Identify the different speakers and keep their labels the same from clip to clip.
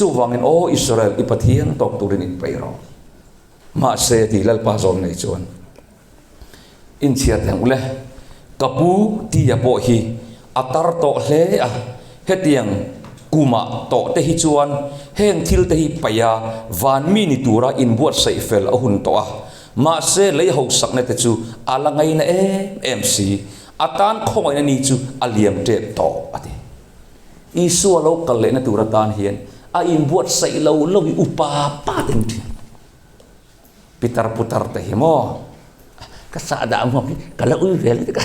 Speaker 1: Chuvangin, Aw Israel, i Pathian tawk turin inpeih rawh. Mahse, ti Lalpa zawm nei chuan, Inchhiar teh ang ule, ka pu tia pawh hi a tar tawh hle a, hetiang kumah tawh te hi chuan heng thil te hi paih a van mi ni tura inbuatsaih fel a hun tawh a, mahse lei hausakna te chu a la ngaina em em si, a tan khawngaihna ni chu a liam tep tawh a ti. Isua lo kal lehna tur atan hian a inbuatsaih lo lo hi upa pa ten thin. Pitar putar te hi maw ka sah dah maw hi ka la ui vel te ka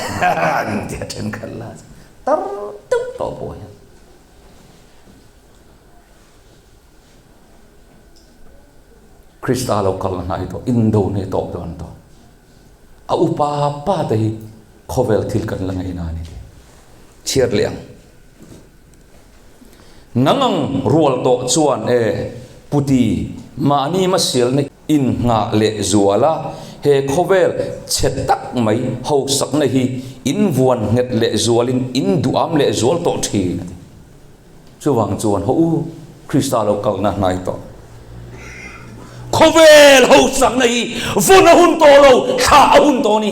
Speaker 1: an ti a thenkhat la tar deuh tawh pawh hian. Krista lo kal na hi tawh indo nei tawp dawn tawh. A upa pa te hi khawvel thil kan la ngei na a ni tih chhiar leh ang. Nang ang rual tawh chuan e Puti, mahni hmasialna innghah leh zual a, he khawvel chhe tak mai hausakna hi in vuan nghet leh zualin in duham leh zual tawh thin a ti. Chuvang chuan haw u, Krista lo kalna hnai tawh. Khawvel hausakna hi vawn a hun tawh lo, thlah a hun tawh a ni.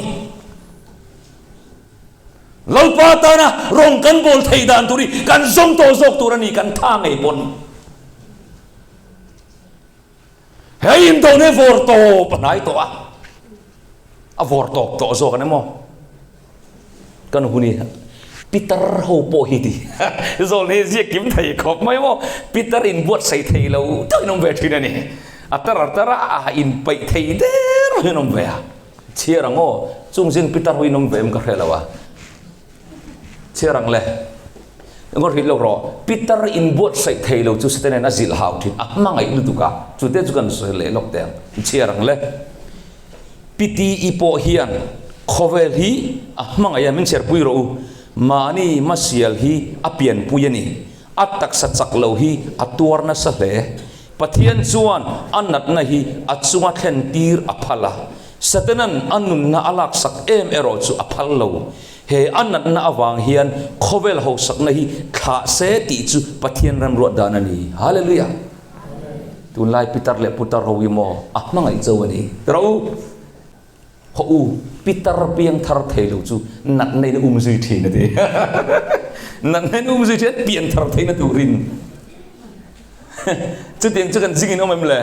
Speaker 1: Lalpa tana rawng kan bawl thei dan tur hi kan zawng tawh zawk tur a ni, kan tha ngei pawn. Hei indone vawr tawp a hnai tawh a, a vawr tawp tawh zawk an emaw kan hun hi Peter ho pawh hi ti zawl hi ziak kim thei khawp mai maw Peter in buatsaih thei lo deuhin awm ve thin a ni, a tar a tar a inpeih thei der hian awm ve a. Chhiar ang aw, chung zing pitar ho in awm ve em ka hre lo a. Chhiar ang le. Engawt hrilh lo rawh, pitar in buatsaih thei lo chu Satan-in a zilh hau thin, a hmangaih lutuk a, chu te chu kan sawi leh lawk teh ang. Chhiar ang le. Piti i pawh hian khawvel hi a hmangaih a, min chhiarpui rawh u. Mahni hmasial hi a pianpui a ni. A taksa chak lo hi a tuar nasa hle. Pathian chuan a natna hi a chunga thlen tir a phal a, Satanan a nunna a laksak em erawh chu a phal lo. He a natna avang hian khawvel hausakna hi thlah se tih chu Pathian remruat dan a ni. Hallelujah! Tunlai pitar leh putar ho hi maw a hmangaih cho a ni. Ro! Haw u, pitar piang thar thei lo chu natna in um zui thin a ti. Natna in um zui thin a, pian thar theihna turin. Chutiang chu kan zingin awm em le?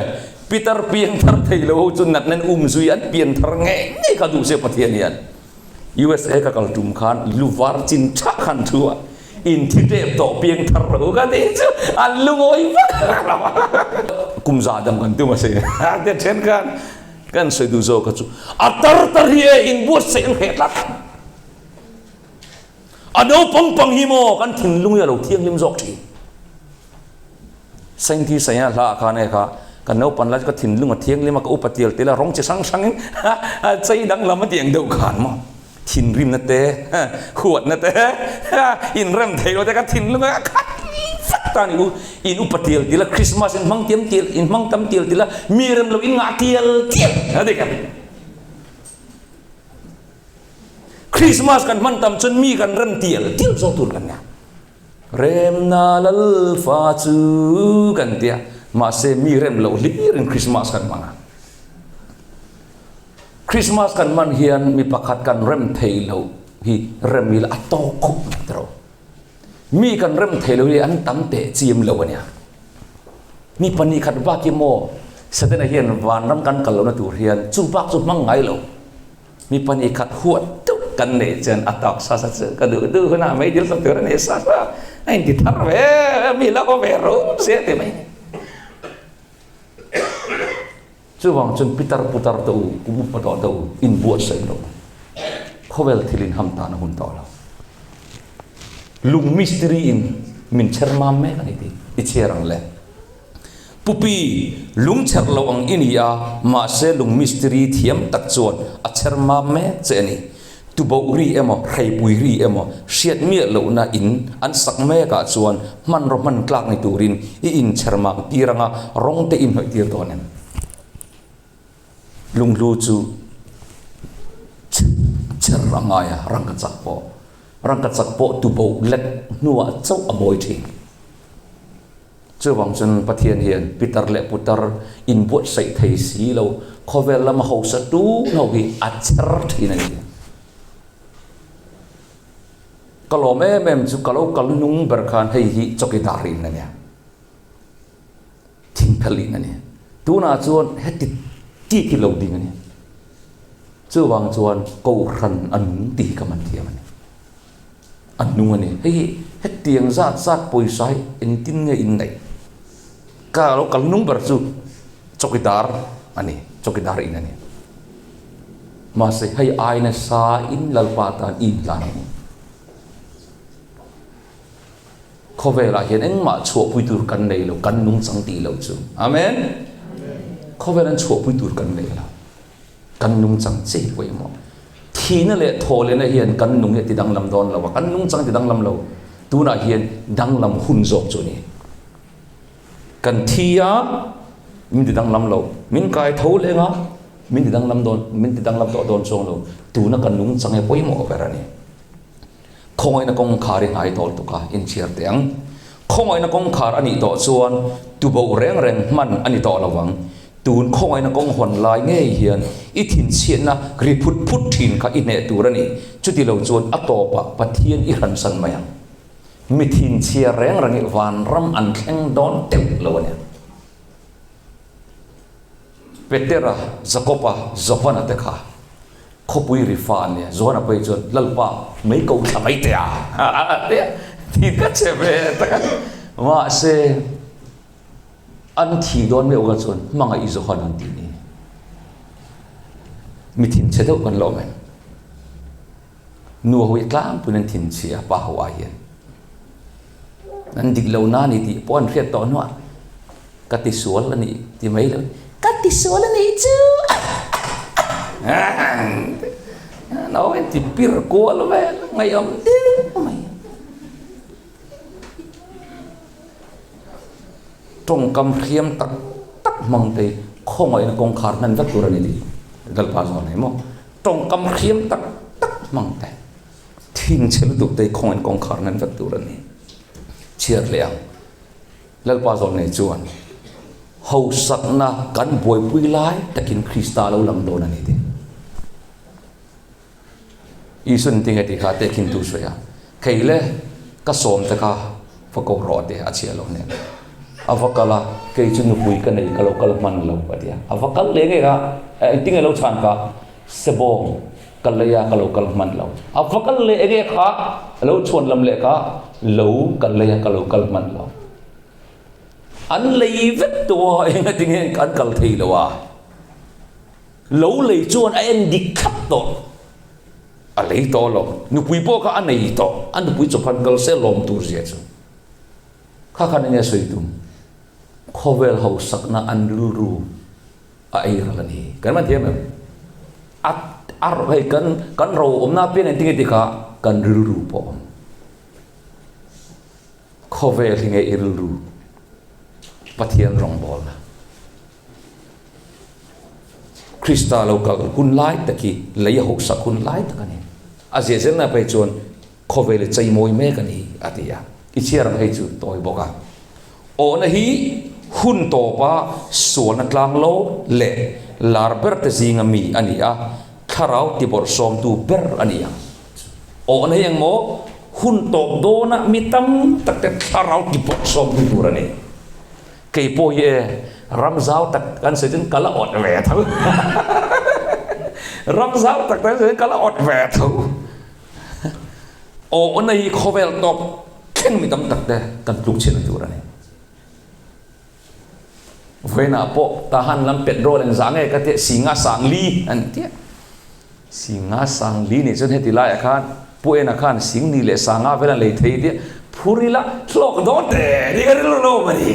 Speaker 1: Pitar piang thar thei lo ho chu natna in um zui an pian thar ngei ngei kha duh se Pathian hian. USA ka kal tum khan luvar chin tha khan thu a, in thi tep tawh piang thar lo ka ti chu an lungawi vak lo a. Kum za dang kan tum a si. Te then khan Kan sawi duh zawk kha chu a tar tar hi e inbuatsaih an hreh tlat. A naupang pang hi maw kan thinlung hi a lo thianghlim zawk thin. Sainthi Saia hla ah khan e kha kan naupan lai chu ka thinlung a thianghlim a ka upa tial tial a rawng chi hrang hrangin a chei danglam a tih ang deuh khan maw thinrimna te huatna te inrem thei lo te ka thinlung a khat vek ta ni u in upa tial tial a Christmas in hmang tiam tial in hmang tam tial tial a mi rem lo in ngah tial tial a dik em Christmas kan hman tam chuan mi kan rem tial tial zawk tur kan nia remna lalfa chu kan tia mahse mi rem loh hlir in Christmas kan hmang a. Christmas kan hman hian mi pakhat kan rem thei lo hi rem ila a tawk khawp mai tawh. Mi kan rem thei lo hi an tam teh chiam lo a nia. Mi pahnih khat bak hi maw Setana hian vanram kan kal lohna tur hian chu bak chu hmang ngai lo. Mi pahnih khat huat deuh kan neih chuan a tawk sa sa chu ka duh duh hunah mei dil hlawk tur a nei sa sa a inti thar ve mi la haw ve rum sia ti mai. Chuvang chuan pitar putar te u, kum upa tawh te u, inbuatsaih lo. Khawvel thil in ham tan a hun tawh lo. Lung mistiri in min chher mam mek a ni tih i chhiar ang le. Pupi, lung chher lo ang i ni a, mahse lung mistiri thiam tak chuan a chher mam mek che a ni. Tuboh ri emaw, hreipui ri emaw hriat miah lohna in an sak mek ah chuan hmanraw hman tlak ni turin i inchher mak tir anga rawng te in hnawih tir dawn em? Lunghlu chu chher a ngai a, rangkachak pawh rangkachak pawh tuboh let hnuah chauh a mawi thin. Chuvang chuan Pathian hian pitar leh putar inbuatsaih thei si lo, khawvel lama hausa tun ho hi a cher thin a ni. Ka lawm em em chu ka lo kal hnung ber khan hei hi chawkidar in a nia. Thingphel in a ni. Tunah chuan heti tih hi lo ding a ni. Chuvang chuan Kohhran a nung tih hi ka man thiam a ni. A nung a ni. Hei hi hetiang zat zat pawisa hi engtin nge in neih? Ka lo kal hnung ber chu chawkidar a ni, chawkidar in a ni. Mahse hei ai nasa in Lalpa tan i inhlan a ni. Khawvelah hian engmah chhuahpui tur kan nei lo, kan nungchang tih loh chu. Amen. Khawvel an chhuahpui tur kan nei lo. Kan nungchang chei pawimawh. Thihna leh thawhlehna hian kan nung hi a ti danglam dawn lo a, kan nungchang a ti danglam lo. Tunah hian danglam hun zawk chu a ni. Kan thi a, min ti danglam lo. Min kai tho leng a, min ti danglam dawn, min ti danglam tawh dawn chuang lo. Tuna kan nungchang hi a pawimawh ber a ni. Khawngaihna kawngkhar i hnai tawh lutuk a, inchhiar teh ang. Khawngaihna kawngkhar a nih tawh chuan tuboh reng reng hman a ni tawh lo vang. Tun khawngaihna kawng hawn lai ngei hian i thinchhiatna ri phut phut thin kha i hneh tur a ni. Chuti lo chuan a tawpah Pathian i hransan mai ang. Mi thinchhia reng reng hi vanram an thleng dawn teuh lo a nia. Petera, Jakoba, Johana te kha khawpui ri fa an nia. Johana pawh hi chuan, Lalpa, mei ko thla mai teh a, a ti a, thin ka che ve tak a. Mahse, an thih dawn meuh kha chuan hmangaih Johana an tih ni. Mi thinchhe deuh kan la awm em? Nu ho hi tlangpuiin an thinchhia pa ho ai hian. An dik lo na ni tih pawh an hriat tawh hnuah ka ti sual a nih ti mai lo. Ka ti sual a nih chu! Nau hian ti pir kual vel ngaihawm deuh mai. Tawngkam hriam tak tak hmang te khawngaihna kawngkhar hman vek tur a ni tih Lalpa zawn hi maw. Tawngkam hriam tak tak hmang te thinchhe lutuk te khawngaihna kawngkhar hman vek tur a ni. Chhiar leh ang. Lalpa zawn nei chuan hausakna kan buaipui lai takin Krista lo lang dawn a ni tih. Isuan tinge tih kha tehkhin tu sawi a, Kei le ka sawm te kha va ko rawh tih a chhiah loh nen. A va kal a, kei chu nupui ka nei ka lo kal hman lo a ti a. A va kal leh ngei a, engtinge lo chhan kha, Sebawng ka lei a ka lo kal hman lo. A va kal leh enge kha, a lo chhuan lam leh kha, lo ka lei a ka lo kal hman lo. An lei vek tawh a, engatinge an kal thei lo a. Lo lei chuan a en dik thlap tawh. A lei tawh lo. Nupui pawh kha a nei tawh. A nupui chawphan kal se lawm tur zia chu. Kha khan enge sawi tum? Khawvel hausakna an rilru a ei ral a ni. Kan man thiam em? A a hei kan kan ro awmna apiang engtin nge ti kha kan rilru pawh awm. Khawvel hi nge i rilru Pathian rawngbawlna. Krista lo kal hun lai tak hi lei a hawksak hun lai tak a ni. A zia zelna phei chuan khawvel i cheimawi mek a ni a ti a. I chhiar ang hei chu tawi bawk a. Awhna hi hun tawpa sualna tlang lo leh lar ber te zinga mi a ni a, thlarau tibawrhsawmtu ber a ni ang. Awhna hi engmaw hun tawp dawna mi tam tak te thlarau tibawrhsawmtu tur a ni. Kei pawh hi e, ram zau tak kan sawi chuan ka la awt ve tho. Ram zau tak kan sawi chuan ka la awt ve tho. Awhna hi khawvel tawp thleng mi tam tak te kan tluk chhiatna tur a ni. Vawiinah pawh Tahan lam petrol engzah nge ka tia Singa Sangli an tia. Singa Sangli nih chuan heti laiah khan Pu Ena khan Singni leh Sanga vel an lei thei tia phur ila hlawk dawn teh ni ka rilru lo a ni.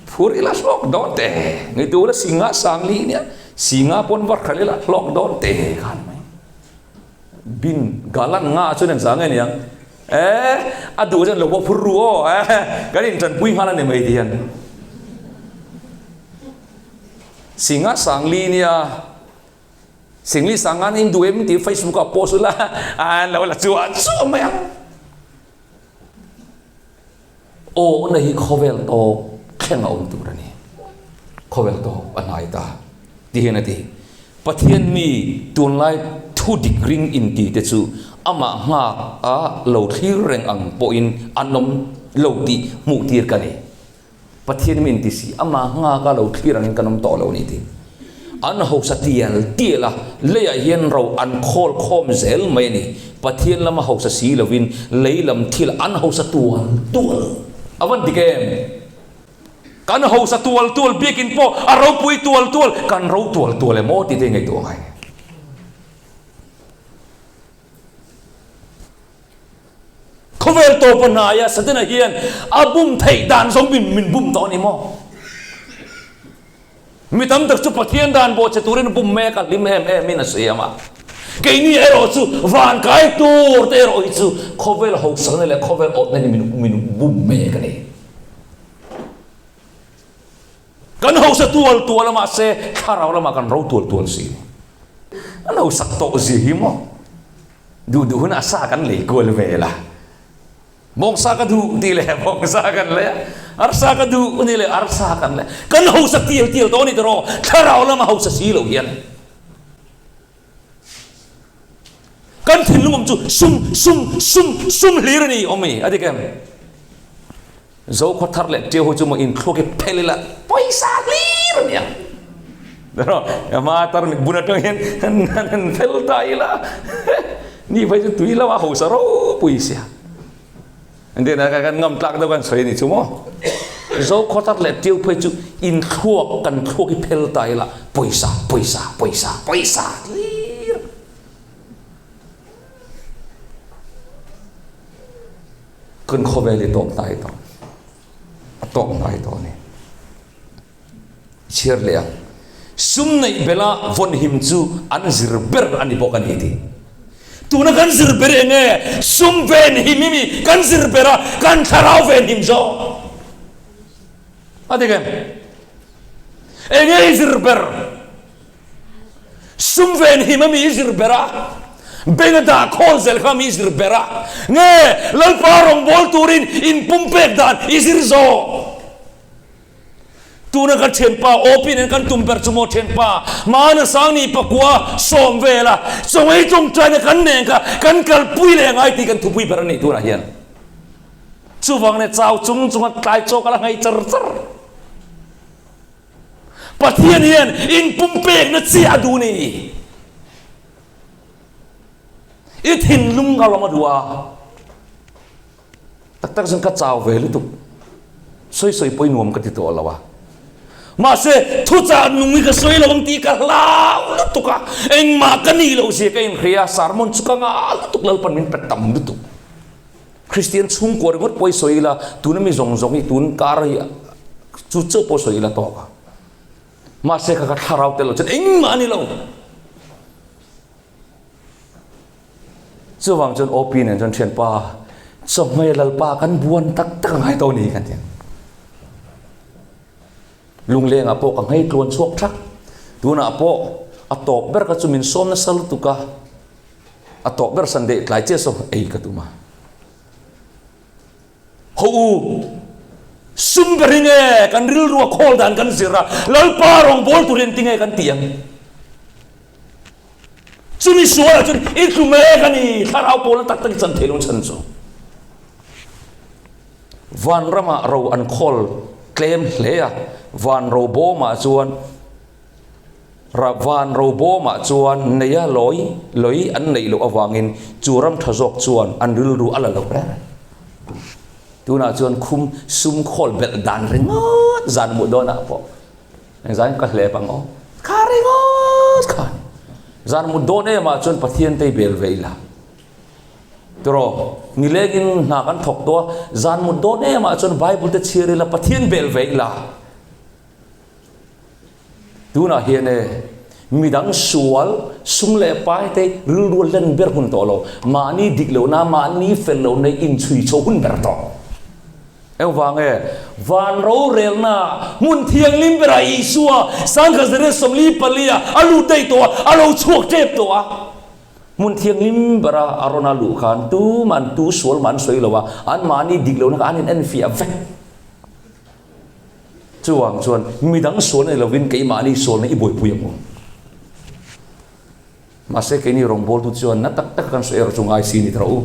Speaker 1: Phur ila hlawk dawn teh ngeitu ula Singa Sangli nia Singa pawn va hralh ila hlawk dawn teh khan mai. Bin galan nga chuan engzah nge niang eh a duh chuan lo pawh phur ru aw eh kan intanpui nghal a ni mai ti hian Singa Sangli nia Singli Sangan in duh em tih Facebook ah post ula an lo la chuah chuah mai ang. Awhna hi khawvel tawp thleng a awm tur a ni. Khawvel tawp a hnai ta ti hian a ti. Pathian mi tunlai thu dik ring inti te chu amah nghak a lo thlir reng ang pawhin an awm lo tih hmuh tir ka ni. Pathian mi inti si amah nghak a lo thlir angin kan awm tawh lo a ni tih. An hausa tial tial a, leiah hian ro an khawl khawm zel mai a ni. Pathian lama hausa si lovin lei lam thil an hausa tual tual. A van dik em? Kan hausa tual tual biakin pawh a ropui tual tual, kan ro tual tual em aw tih te ngaihtuah ngai. Khawvel tawpa hnaia Satana hian a bum theih dan zawng min min bum tawh a ni maw? Mi tam tak chu Pathian dan bawh che turin bum mek a hlim em em in a siam a. Keini erawh chu van kai tur te erawh hi chu khawvel hausakna leh khawvel awtna hi min min bum mek a ni. Kan hausa tual tual a mahse thlarau lamah kan ro tual tual si. An hausak tawh zia hi maw? Duh duh hunah sa kan lei kual vel a. Bawngsa ka duh tih leh bawngsa kan lei a, arsa ka duh tih leh arsa kan lei a. Kan hausa tial tial tawh a ni tawh, thlarau lama hausa si lo hian. Kan thinlung awm chu sum, sum, sum, sum hlir a ni awm i, a dik em? Zokhua thar leh ṭiau ho chu maw inthluak i phel ila pawisa hlir a ni ang. Hma tar mit bun aṭang hian han phel ta ila ni phei chu tui lama hausa ropui sia. Engtin a kan ngam tlak deuh kan sawi a ni chu maw. Zokhua thar leh ṭiau phei chu inthluak kan thluak i phel ta ila pawisa pawisa pawisa pawisa hlir. Kan khawvel hi tawp hnai tawh, a tawp hnai tawh a ni. Chhiar leh ang. Sum neih bela vawnhim chu an zir ber a ni bawk a ni ti. Tuna kan zir ber eng nge? Sum venhim hi mi kan zir ber a, kan thlarau venhim zawk. A dik em? Eng nge i zir ber? Sum venhim a mi i zir ber a, beng a dah khawl zel kha mi i zir ber a, nge Lalpa rawngbâwl turin inpumpek dan i zir zawk? Tuna ka thianpa Opi nen kan tum ber chu maw thianpa, Hmana Sangni pakua sawm vel a, chawngei tawngtaina kan nen kha kan kalpui leh ngai tih kan thupui ber a nih tunah hian. Chuvang nen chau chung chunga tlai chaw ka la ngaih char char. Pathian hian inpumpekna chiah a duh ni. I thinlung a lam a duh a. Tak tak chuan ka chau ve lutuk. Sawi sawi pawh i nuam ka ti tawh lo a. Mahse, thuchah nung hi ka sawi lo ang tih ka hlau lutuk a. Engmah ka nih loh zia ka inhria a, sermon chu ka ngah lutuk, Lalpan min pe tam lutuk. Kristian chhungkua ringawt pawh i sawi ila, tuna mi zawng zawng hi tun kar hi chu chauh pawh sawi ila tawk a. Mahse kha kha thlarau tel lo chuan engmah a ni lo. Chuvang chuan OP nen chuan thianpa chawhmei lalpa kan buan tak tak a ngai tawh ni kan ti. Lunglengah pawh ka nghei tluan chhuak thak. Tunah pawh a tawp ber kha chu min sawm nasa lutuk a. A tawp ber Sunday tlai chiah saw ei ka tum a. Ho u, sum ber hi nge kan rilru a khawl dan kan zir a, Lalpa rawngbâwl tur hi engti nge kan tih ang? Chumi sualah chuan i tlu mek a ni, thlarau pawlna tak tak i chan thei lo chhan chu. Vanramah ro an khawl tlem hle a, van ro bawmah chuan Ra van robawmah chuan neia lawi lawi an neih loh avangin chu ram tha zawk chuan an rilru a la lo reng. Tunah chuan khum sum khawl belh dan ringawt zan hmuh dawnah pawh engzaiin ka hlep ang aw kha ringawt kha a ni. Zan hmuh dawn emah chuan Pathian tei bel ve ila. Tiraw, nilengin hna kan thawk tawh a, zan mut dawn emah chuan Bible te chhiar ila Pathian bel ve ila. Tunah hian e, midang sual, sum leh pai te rilru a len ber hun tawh lo. Mahni dik lohna, mahni fel lohna hi inchhui chho hun ber tawh. Engvang e, van rorelna hmun thianghlim berah Isua sangkhat zariat 44 ah a lut daih tawh a, a lo chhuak tep tawh a. Hmun thianghlim bera a rawn a luh khan tuman tu sual mah an sawi lo a, an mahni dik lohna kha an inenfiah vek. Chuvang chuan midang sualna ni lovin keimahni sualna i buaipui ang u. Mahse keini rawngbawltu chuan na tak taka kan sawi erawh chu ngai si ni ta rawh u.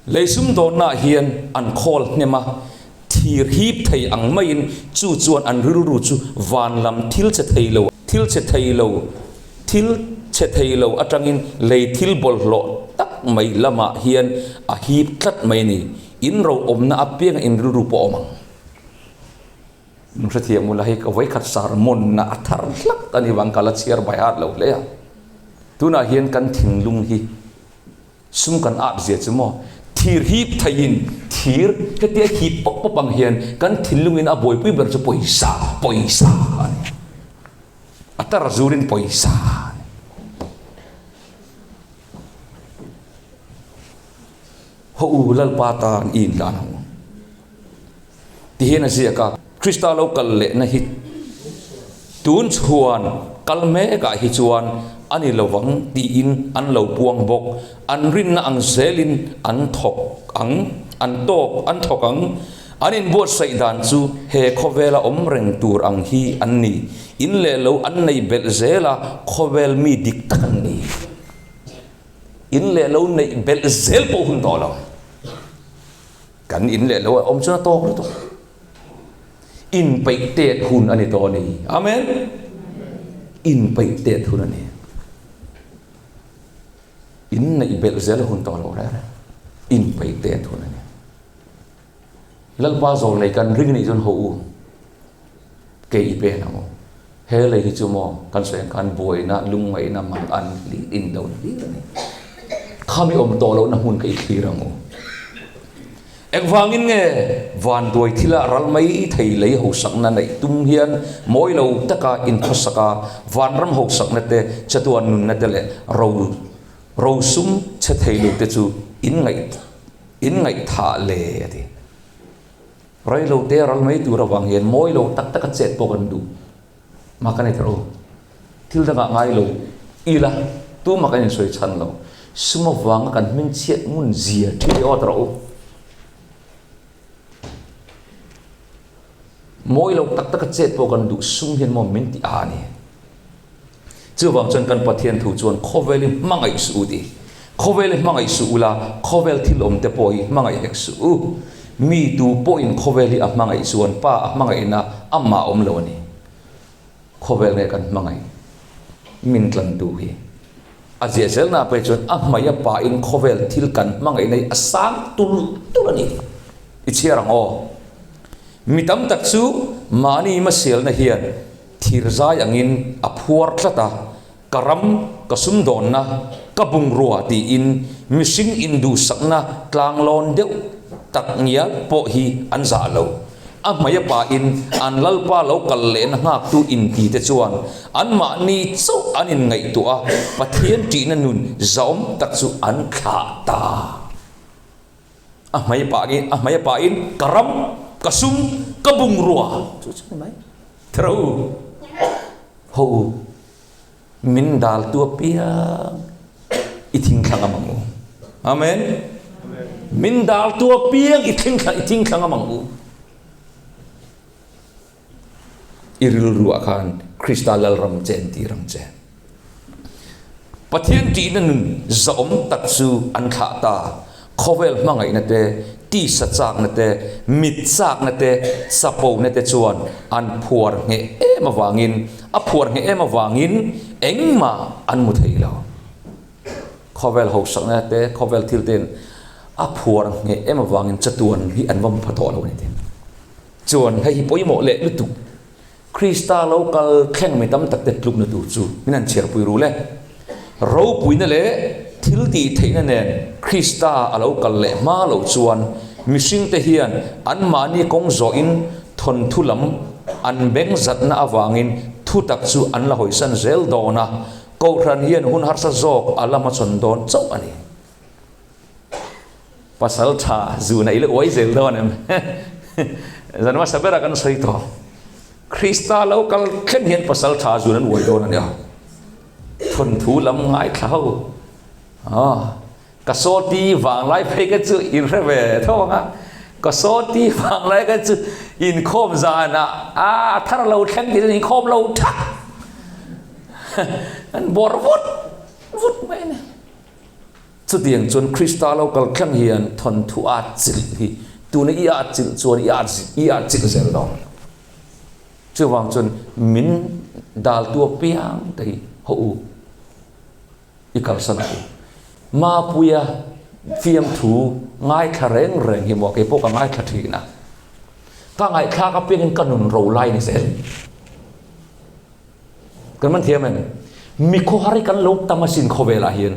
Speaker 1: Lei sumdawnnaah hian an khawl hnem a, thir hip thei ang maiin chu chuan an rilru chu van lam thil che thei lo, thil che thei lo, thil che thei lo atangin lei thil bawlhhlawh tak mai lamah hian a hip tlat mai a ni. In ro awmna apianga in rilru pawh a awm ang. Hrethiam ula hei ka vawikhat sermon-na a thar hlak a ni vang ka la chhiar by heart lo hle a. Tunah hian kan thinlung hi Sum kan ap zia chu maw? Thir hip theiin thir hetia hip pawp pawp ang hian kan thinlungin a buaipui ber chu pawisa, pawisa a ni. A tar zurin pawisa a ni. Haw u Lalpa tan i inhlan ang u. Ti hian a ziak a, Krista lo kal lehna hi tun chhuan kal mekah hi chuan a ni lovang tiin an lo puang bawk. An rinna ang zelin an thawk ang, an tawk an thawk ang. An inbuatsaih dan chu he khawvela awm reng tur ang hi an ni. In leh lo an nei belh zel a, khawvel mi dik tak an ni. In leh lo neih belh zel pawh hun tawh lo. Kan in leh lo a awm chuan a tawk lutuk. Inpeih tet hun a ni tawh a ni. Amen. Inpeih tet hun a ni. In neih belh zel a hun tawh lo reng reng. Inpeih tet hun a ni. Lalpa zawl nei kan ring nih chuan ho u. Kei i pen ang u. He lei hi chu maw kan sawi ang khan buaina, lungngaihna, mang an hlir, indo hlir a ni. Khami awm tawh lohna hmun kha i thlir ang u. Engvangin nge vanduai thila ral mai thei lei hosakna neih tum hian mawi lo taka inkhawsak a, vanram hosakna te, chatuan nunna te leh ro rosum chhe thei lo te chu inngaihthah le a ti. Rei lo te ral mai tur avang hian mawi lo tak taka chet pawh kan duh. Mah ka nei ta ro. Thil dangah ngai lo ila tumah kan insawi chhan lo. Sum avanga kan hming chhiat ngun zia thin i aw ta rawh u. Mawi lo tak taka chet pawh kan duh sum hian maw min ti a ni. Chuvang chuan kan Pathian thu chuan khawvel hi hmangaih suh u ti. Khawvel hi hmangaih suh ula, khawvel thil awm te pawh hi hmangaih hek suh u. Mi tu pawhin khawvel hi a hmangaih chuan Pa a hmangaihna amah awm lo a ni. Khawvel nge kan hmangaih min tlantu hi. A ziah zelna pawh chuan a hmai a pain khawvel thil kan hmangaihna hi a sang tulh tulh a ni. I chhiar ang aw. Mi tam tak chu mahni hmasialna hian Thirzai angin a phuar tlat a, ka ram, ka sumdawnna, ka bungrua tiin mihring induhsakna tlanglawn deuh tak ngial pawh hi an zah lo. A hmei a pain an lalpa lo kal lehna nghaktu inti te chuan anmahni chauh an inngaihtuah a, Pathian ṭihna nun zahawm tak chu an thlah ta. A hmei pah in, a hmei a pah in ka ram, ka sum, ka bungrua chu chu ni mai. Thero u, ho u, min dal tu apiang i thingthla ngam ang u. Amen. Min dal tu apiang i thingthla i thingthla ngam ang u. I rilruah khan Krista Lalram chen tir ang che. Pathian tihna nun zahawm tak chu an thlah ta. Khawvel hmangaihna te, tisa chakna te, mit chakna te, chapona te chuan an phuar ngheh em avangin, a phuar ngheh em avangin engmah an mu thei lo. Khawvel hausakna te, khawvel thil te'n a phuar ngheh em avangin chatuan hi an va mu pha tawh lo a ni tin. Chuan hei hi pawimawh leh lutuk, Krista lo kal thleng mi tam takte tlukna tur chu min han chhiarpui ru le. Ropuina leh thil tih theihna nen Krista a lo kal leh hma loh chuan mihringte hian anmahni kawng zawhin thawnthu lam an beng zatna avangin thutak chu an la hawisan zel dawn a, Kohhran hian hun harsa zawk a la hmachhawn dawn chauh a ni. Pasal tha zuna i la uai zel dawn em? Zan hmasa bera kan sawi tawh. Krista lo kal thleng hian pasal tha zun an uai dawn a nia. Thawnthu lam ngaithla ho. Ah, ka sawti vanglai phei ka chu in hre ve tho ang a. Ka sawti vang lai kha chu inkhawm zanah a thar lo thleng tih chuan inkhawm lo thak an bawr vut vut mai a ni. Chutiang chuan Krista lo kal thleng hian thawnthu a chilh hi tuna i a chilh chuan i a i a chilh zel dawn. Chuvang chuan min daltu apiang te hi haw u. I kalsan a u. Mapuia fiamthu ngaithla reng reng hi maw keipawh ka ngaithla thin a. Ka ngaihthlak apiangin ka nun ro lai ni zel. Kan man thiam em? Mi khawhar hi kan lo tam asin khawvelah hian.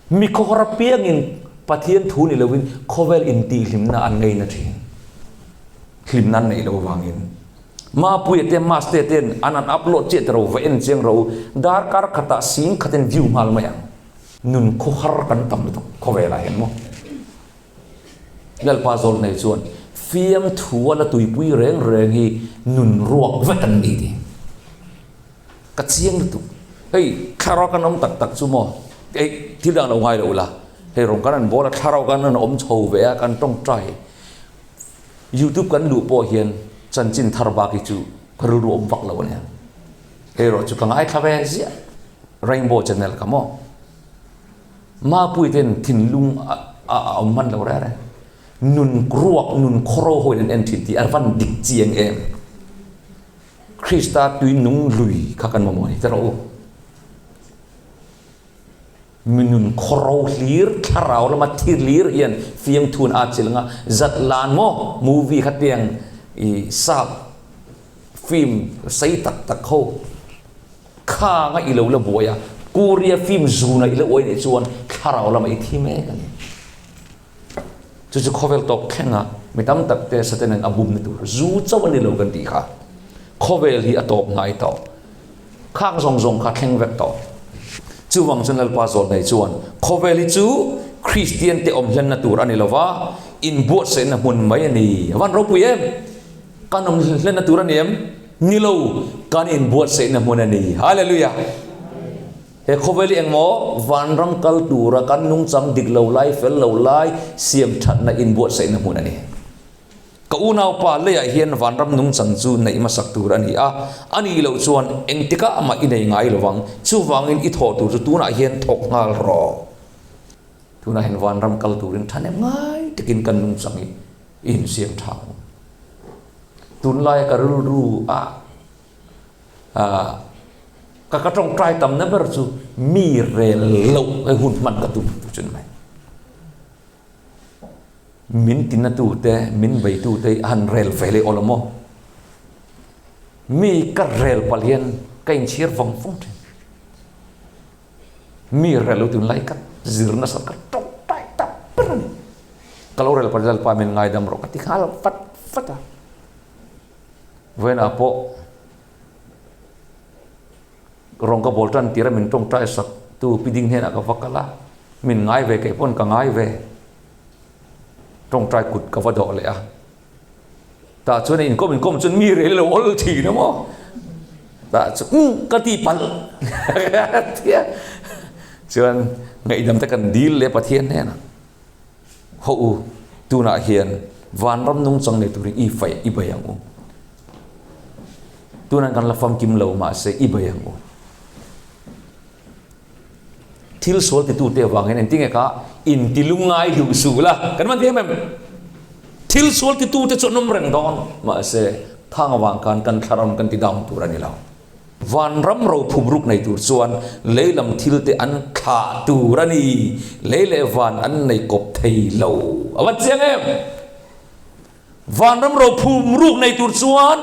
Speaker 1: Mi khawhar apiangin Pathian thu ni lovin khawvel intihhlimna an ngaina thin. Hlimna an neih loh avangin. Mapuia te Maste ten an an upload chiah ta ro va en chiang ro darkar khatah sing khatin view nghal mai ang. Nun khawhar kan tam lutuk khawvelah hian maw. Lalpa zawl nei chuan fiamthu a la tuipui reng reng hi nun ruak vek an ni ti. Ka chiang lutuk. Hei thlarau kan awm tak tak chu maw hei thil dang lo ngai lo ula hei rawng kan an bawl a thlarau kan an awm chho ve a kan tawngtai youtube kan luh pawh hian chanchin thar bak hi chu ka rilru awm vak lo ania. Hei erawh chu ka ngaithla ve ziah rainbow channel ka maw. Mapui ten thinlung a a awm hman lo reng reng. Nun ruak nun khawro ho in an en thin tih a van dik chiang em. Krista tui nung lui kha kan mamawh a ni ta rawh u. Mi nun khawro hlir thlarau lama thi hlir hian fiamthun a chilh anga zat lan maw movie kha tiang i sap film sei tak tak ho Khanga i lo la buai a, Korea film zuna i la uai nih chuan thlarau lamah i thi mek a ni. Chu chu khawvel tawp thlenga mi tam tak te Satan-a'n a bumna tur zu chauh a ni lo kan tih kha. Khawvel hi a tawp hnai tawh. Khang zawng zawng kha thleng vek tawh. Chuvang chuan Lalpa zawt nei chuan khawvel hi chu Kristian te awm hlenna tur a ni lo va, inbuatsaihna hmun mai a ni. A van ropui em! Kan awm hlenna tur a ni em? Ni lo, kan inbuatsaihna hmun a ni. Hallelujah! He khawvel hi engmaw vanram kal tura kan nungchang dik lo lai, fel lo lai siam thatna inbuatsaihna hmun a ni. Ka unaupa leiah hian vanram nungchang chu neih hmasak tur a ni a, a nih loh chuan engtikah mah i nei ngai lovang, chuvangin i thawh tur chu tunah hian thawk nghal rawh. Tunah hian vanram kal turin thahnem ngai takin kan nungchang hi i insiam tha ang. Tunlaia ka rilru a ka ka tawngtai tamna ber chu mi rel loh hei hun hman ka tum tu chu ni mai. Min tina tute, min bei tute hi han rel ve leh aw lo maw? Mi ka rel palh hian ka inchhir vawng vawng thin. Mi rel lo tunlai ka zir nasa ka tawngtai tak ber a ni. Ka lo rel pawh Lalpa min ngaidam rawh ka ti nghal vat vat a. Vawiinah pawh rawng ka bawl tan tir a min tawngtai sak tu Pi Ding hnenah ka va kal a, min ngai ve kei pawn ka ngai ve. Tawngtai kut ka va dawh leh a. Tah chuan inkawm inkawm chuan mi rel lo awl thin a maw? Tah chu umm ka ti palh tia chuan ngaihdam te kan dil leh Pathian hnenah haw u tunah hian vanram nungchang nei turin i faih i bei ang u. Tunah kan la famkim lo mahse i bei ang u. Thil sual titute avangin engtinge kha intilungngai duh suh la, kan man thiam em? Thil sual titute chu an awm reng dawn, mahse khang avang khan kan thlaram kan ti down tur a ni lo. Vanram rophup ruk nei tur chuan lei lam thilte an thlah tur a ni, lei leh van an nei kawp thei lo. A va chiang em? Vanram rophum ruk nei tur chuan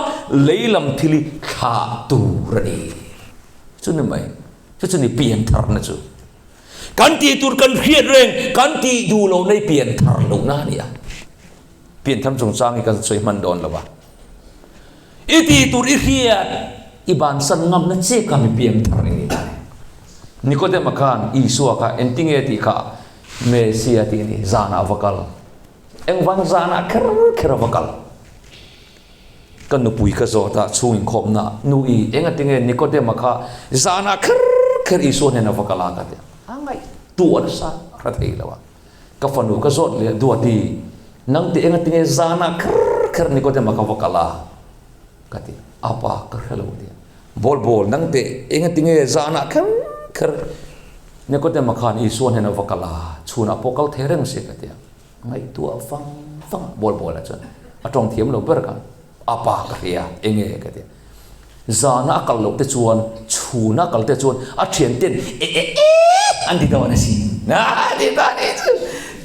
Speaker 1: lei lam thil hi thlah tur a ni. Chu ni mai. Chu chu ni pian tharna chu. Kan tih tur kan hriat reng, kan tih duh lo nei pian thar lohna a ni a. Pian thar chungchang hi kan sawi hman dawn lo a. I tih tur i hriat, i bansan ngamna che kha mi pian thar i ni ta ni. Nikodema khan Isua kha engtinge tih kha Messia tih a ni, zanah va kal. Engvang zanah kher kher a va kal. Ka nupui ka zawt a, chhung inkhawmna nu i eng a tinge Nikodema kha zanah kher kher Isua hnena va kal a ka ti a, a ngaihtuah nasa a hre thei lo a. Ka fanu ka zawt leh Duati. Nang tih enga tinge zana kher kher Nikodema ka va kal a? Ka ti. Apa ka hre lo ti. Bawl bawl, nang teh enga tinge zana kher kher Nikodema khan Isua hnena va kal a, chhunah pawh kal thei reng se ka ti a. Ngaihtuah vang vang a, bawl bawl ah chuan a tawng thiam lo ber khan apa ka hria enge ka ti a. Zana a kal loh te chuan chhuna a kal te chuan a thian ten e e e an ti dawn a sin. A ti ta ni chu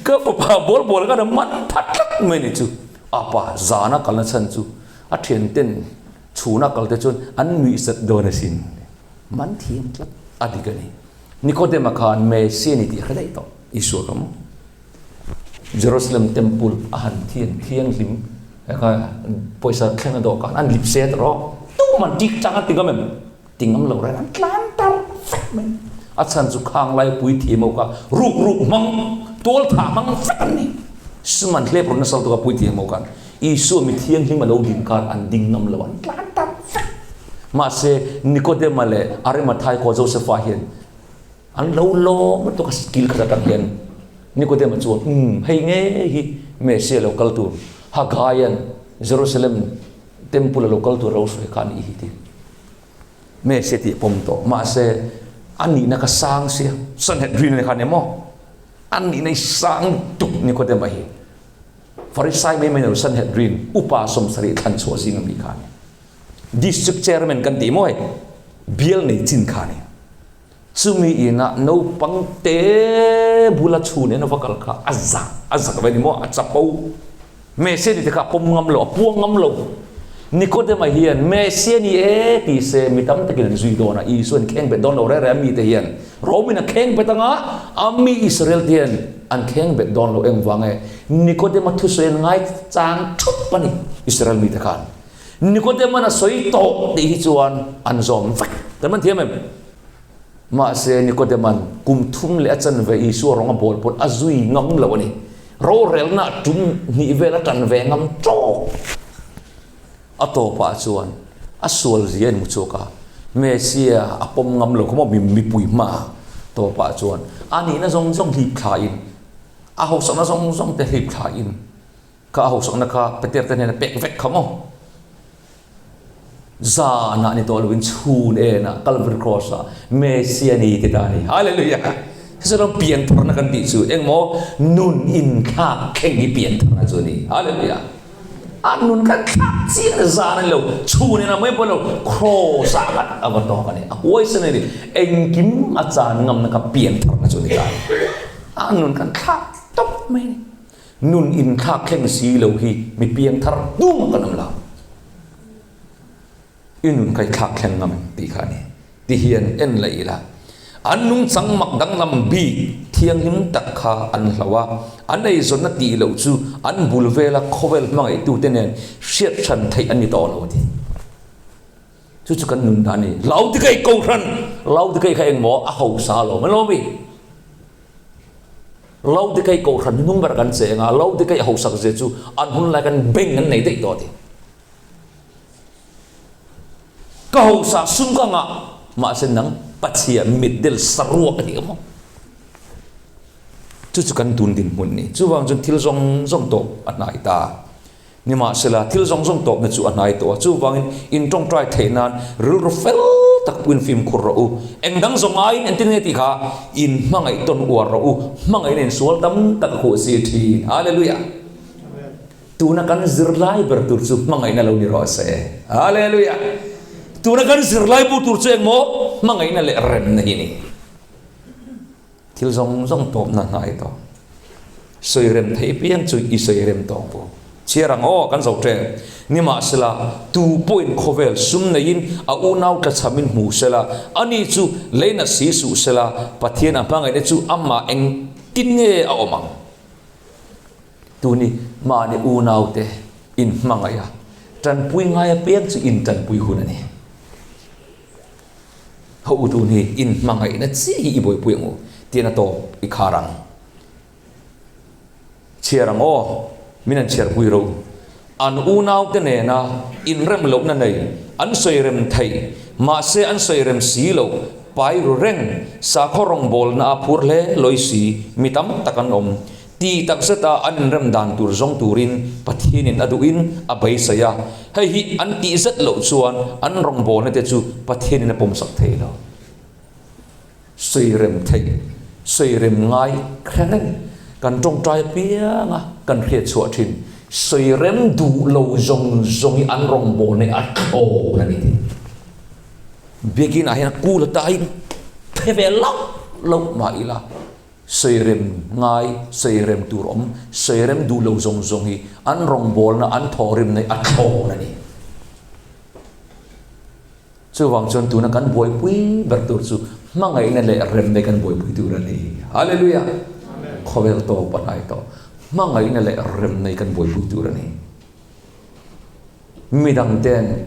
Speaker 1: ka fapa bawl bawl khan a man phat tlat mai ni chu. Apa zana kalna chhan chu a thian ten chhuna kal te chuan an nuih zat dawn a sin. Man thiam tlat a dik a ni. Nikodema khan Messia ni tih a hre daih tawh Isua ka maw. Jerusalem Temple a han thian thianghlim kha pawisa thleng a dawhkan an lip se ta rawh tuman tik chang an ti ngam em ti ngam lo reng an tlan tar vek mai a chhan chu khang lai pui thiam ho kha ruk ruk hmang tual thah hmang vek an ni sum an hlep rawn nasa lutuk a pui thiam ho khan Isua mi thianghlim a lo ding khan an ding ngam lo an tlan tar vek mahse Nikodema leh Arimathai khua Josepha hian An lo lawm lutuk a skill khat atang hian Nikodema chuan umm hei ngei hi Messiah lo kal tur Hagaian Jerusalem temple a lo kal tur a lo hruai kha a nih hi ti Messiah tih a pawm tawh mahse a nihna kha sang sia Sanhedrin a ni khan emaw a nihna hi sang lutuk Nikodema hi Farisai mai mai ni lo Sanhedrin upa 70 thlan chhuah zing ami kha a ni District Chairman kan tih maw hei bial nei chin kha a ni. Chumi inah naupang te bula chhun en a va kal kha a zak a zak ve ni maw a chapo. Messiah ni te kha a pawm ngam lo, a puang ngam lo. Nikodema hian Messiah ni e ti se mi tam takin an zui dawn a, Isua an kheng bet dawn lo reng reng a mite hian Romin a kheng bet anga a mi Israel te hian an kheng bet dawn lo engvang e Nikodema thusawi an ngai chang thup a ni Israel mite khan. Nikodema'n a sawi tawh tih hi chuan an zawm vek. Kan man thiam em? Mahse, Nikodema'n kum thum leh a chanve Isua rawng a bawl pawn a zui ngam lo a ni. Rorelna tum hnih vel a tan ve ngam tawk. A tawpah chuan a sual zia a inhmu chhuak a, Messia a pawm ngam lo kha maw mipui hmaah. Tawpah chuan a nihna zawng zawng hlip thlain, a hausakna zawng zawng te hlip thlain, Kha a hausakna kha Peter te hnena pek vek kha maw? Zanah ni tawh loin chhun enah Calvary Cross ah Messia ni ti ta a ni. Hallelujah! Hei ram piantharna kan tih chu engmaw nun inthlak thleng hi piantharna chu a ni. Hallelujah! A nun kha thlak chiang a zan a ni lo, chhun enah mai pawh a ni lo, Cross ah khan a va tawk a ni. A huaisen a ni. Engkim a chan ngamna kha piantharna chu a ni ta a ni. A nun khan thlak tawp mai a ni. Nun inthlak thleng si lo hi mi piangthar tum kan awm lo. I nun kha i thlak thleng ngam em tih kha a ni. Ti hian en leh ila. An nungchang mak danglam bik thianghlim tak kha an hlo a, an eizawnna tih loh chu an bul vela khawvel hmangaihtute nen hriat hran theih an ni tawh lo a ti. Chu chu kan nun dan a ni. Laodikei Kohhran, Laodikei kha engmaw a hausa alawm, an lo mi. Laodikei Kohhran hnung ber kan cheng a, Laodikei hausak zia chu an hun lai khan beng an nei daih tawh a ti. Ka hausa sum ka ngah, mahse nang Pathian mitdel saruak a ni ka maw? Chu chu kan tun dinhmun ni. Chuvang chuan thil zawng zawng tawh a hnai ta. Nimahsela, thil zawng zawng tawpna chu a hnai tawh a, chuvangin in tawngtai theih nan rilru fel tak puiin fimkhur rawh u. Eng dang zawng aiin engtin nge tih kha in hmangaih tawn uar rawh u, hmangaihna in sual tam tak a khuh si thin. Hallelujah! Tuna kan zirlai ber tur chu hmangaihna lo ni rawh se. Hallelujah! Tuna kan zirlai bu tur chu engmaw? Hmangaihna leh remna hi a ni. Thil zawng zawng tawpna hnai tawh. Sawi rem theih piang chu i sawi rem tawh ang u. Chhiar ang aw, kan zo ṭeng. Nimahsela, tu pawhin khawvel sum neiin a unau tlachhamin hmu sela, ani chu leina si suh sela, Pathian a hmangaihna chu amah engtin nge a awm ang? Tuni mahni unaute inhmangaih a, ṭanpui ngai apiang chu inṭanpui hun a ni. Ho u tun hi in hmangaihna chiah hi i buaipui ang u tian a tawp i khar ang. Chhiar ang aw, min an chhiarpui ro. An unaute nena inrem lohna nei, an sawi rem theih, mahse an sawi rem si loh, pai ru reng, sakhaw rawngbawlna a phur hle lawi si mi tam tak an awm. Ti takzeta an inrem dan tur zawng turin Pathianin a duhin a beisei a, hei hi an tih zet loh chuan an rawngbawlna te chu Pathianin a pawmsak thei lo. Sawi rem theih, sawi rem ngai hre reng, kan tawngtai apianga kan hriat chhuah thin, sawi rem duh lo zawng zawng hi an rawngbawlna hi a thlawn a ni tih. Biakin ah hian a kul atain phe ve loh loh mah ila, Sawirem ngai, sawirem tur awm, sawirem duh lo zawng zawng hi an rawngbawlna, an thawhrimna hi a thlawn a ni. Chuvang chuan tuna kan buaipui ber tur chu hmangaihna leh remna hi kan buaipui tur a ni. Hallelujah! Khawvel tawp a hnai tawh. Hmangaihna leh remna hi kan buaipui tur a ni. Midang ten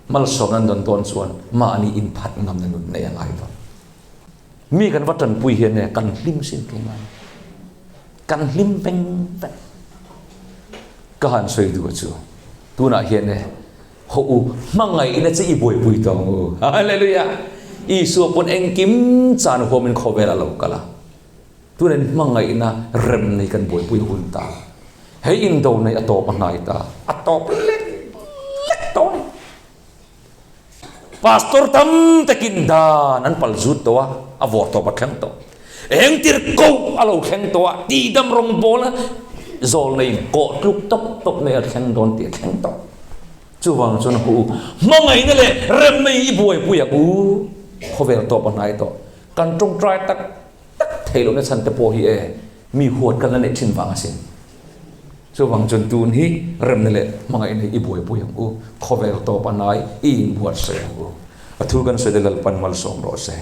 Speaker 1: malsawmna an dawn dawn chuan mahni inphat ngamna nun nei a ngai dawn. Mi kan va tanpui hian e kan hlim sin keimah ni. Kan hlim veng veng. Ka han sawi duh a chu. Tunah hian e hawh u hmangaihna che i buaipui tawh ang u. Hallelujah! Isua pawn engkim chan huamin khawvel a lo kal a. Tunah hian hmangaihna rem nei kan buaipui hun ta. Hei indo nei a tawp a hnai ta. A tawp lek lek tawh a ni. Pastor tam takin dan an pal zut tawh a, a vawr tawp a thleng tawh. Engtir koh a lo thleng tawh a, tihdam rawngbawlna zawl nei kawh tluk tawp tawp nei a thleng dawn tih a thleng tawh. Chuvang chuan hu u, hmangaihna leh remna hi i buaipui ang u, khawvel tawp a hnai tawh. Kan tawngtai tak tak thei lohna chhan te pawh hi e mi huat kan la neih thin vang asin. Chuvang chuan tun hi remna leh hmangaihna hi i buaipui ang u, khawvel tawp a nai i inbuatsaih ang u. A thu kan sawi te Lalpan malsawm rawh se.